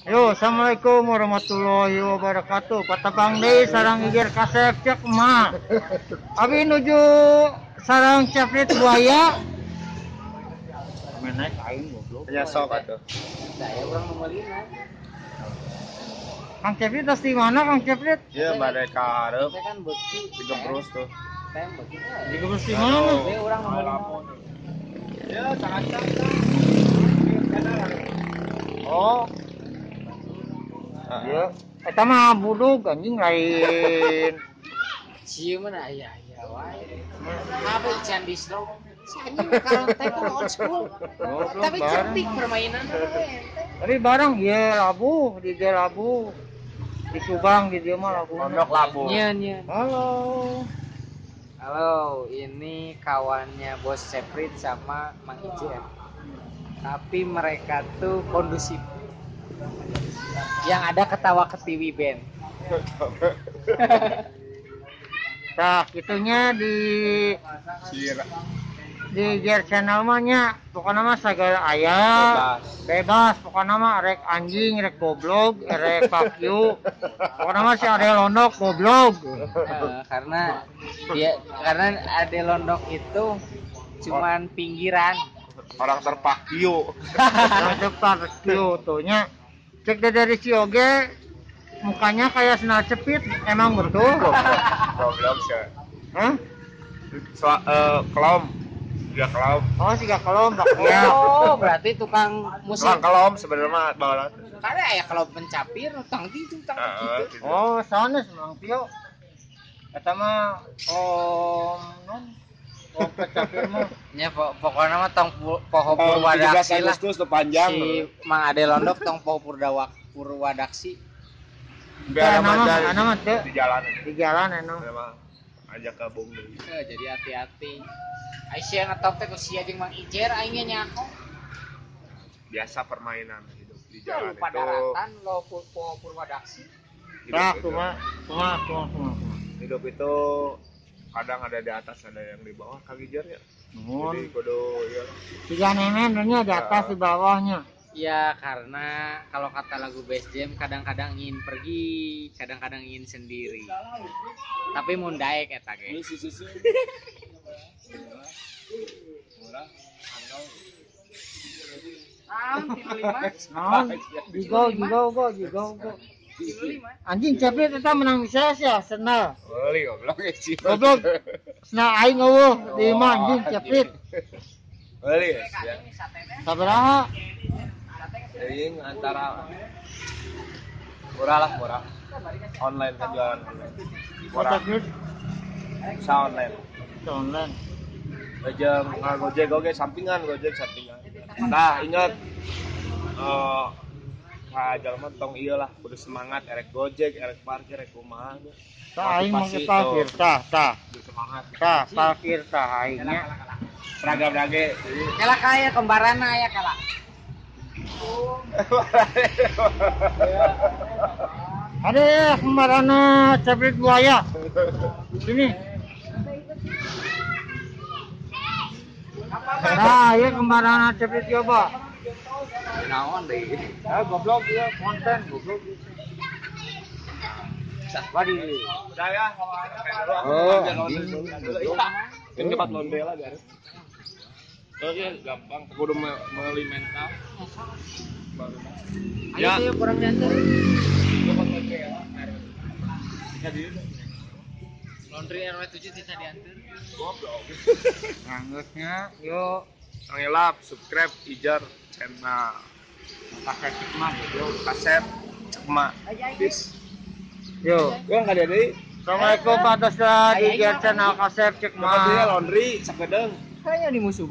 Yo, assalamualaikum warahmatullahi wabarakatuh. Patepang deui sarang Iger Kasep cek mah. Abi nuju sarang ceprit buaya. Main naik aing goblok. Nya sok atuh. Saya urang nu meulina. Kang Ceprit tas di mana Kang Ceprit? Iya, bade ka hareup. Kan beuki di Gebrus tuh. Di Gebrus di mana? Deui urang nu meulina. Ya, cangacang. Oh. Iya, eta mah budug anjing lain. Cieu mana aya aya wae. Apa can distro? Si anjing kalau teh old school. Tapi cerdik permainan. Tapi barang ieu labuh, di dia labuh. Di Subang di dia mah labuh. Pondok labuh. Nyeun nyeun. Halo. Halo, ini kawannya Bos Ceprit sama Mang Ijen. Tapi mereka tuh kondusif. Yang ada ketawa ketiwi band. Nah, gitunya di Ger Channel mah nya, pokoknya mah segala aya bebas, pokoknya mah rek anjing, rek goblok, rek fuck you. Pokoknya mah si Ade Londok goblok. Karena dia, karena Ade Londok itu cuman pinggiran. Orang terpakio. Orang terpakio tuh nya. Cek dari si Oge mukanya kayak sendal cepit, emang betul. Goblok sih. Hah? Kelom. Tiga kelom. Oh, tiga kelom, Pak. Ya. Oh, berarti tukang musik. Tukang kelom sebenarnya balas. Karena ya kalau pencapir tang itu tang gitu. Oh, sanes Mang Tio. Eta mah om non. Oh, pencapir mah. Nya pokoknya mah tong poho purwadaksi lah. 17 Agustus tuh panjang. Si Mang Ade Londok tong poho purwadaksi. Biar nama di jalan. Di jalan enak. Ajak gabung deui. Jadi hati-hati. Aisyah ngetop teh ku sia jeung Mang Ijer aing nya nyako. Biasa permainan hidup di jalan itu. Padaratan lo poho purwadaksi. Nah, kumaha kumaha kumaha. Hidup itu kadang ada di atas ada yang di bawah Kang Ijer ya. Jadi kudu ya. Tiga nenek nya di atas di bawahnya. Ya karena kalau kata lagu Base Jam kadang-kadang ingin pergi, kadang-kadang ingin sendiri. Tapi mun daek eta ge. Naon? Jigo jigo go jigo go. Anjing cepet eta menang bisa ya senal. Beli goblok sih. Goblok. Senal aing eueuh di imah anjing cepet. Beli ya. Sabaraha? Jadi antara murah lah, murah. Online kan jualan online. Murah. Bisa online. Bisa online. Aja Gojek oke sampingan, Gojek sampingan. Nah, ingat ka jalma tong ieu lah, kudu semangat erek Gojek, erek parkir, erek kumaha. Tah aing mah parkir tah, tah. Semangat. Tah, parkir tah aing nya. Seragam dage. Kela kaya kembarana aya kala. Ada kembarana ceprit buaya. Sini. Nah, ya kembarana ceprit coba. Naon deui? Ya goblok ieu konten goblok. Wadi. Udah ya. Oh, ini cepat londe lah biar. Oke, gampang. Kudu meuli mental. Ayo tuh kurang diantar. Laundry RW 7 tidak diantar. Goblok. Anggeusnya yuk. Ngelap, subscribe Ijar channel. Kasep Cekma goblok. Kasep Cekma. Peace. Yo. Gua enggak ada deui. Assalamualaikum Pak Tosda di Ijar channel Kasep Cekma. Laundry sakedeung. Kayaknya di musuh.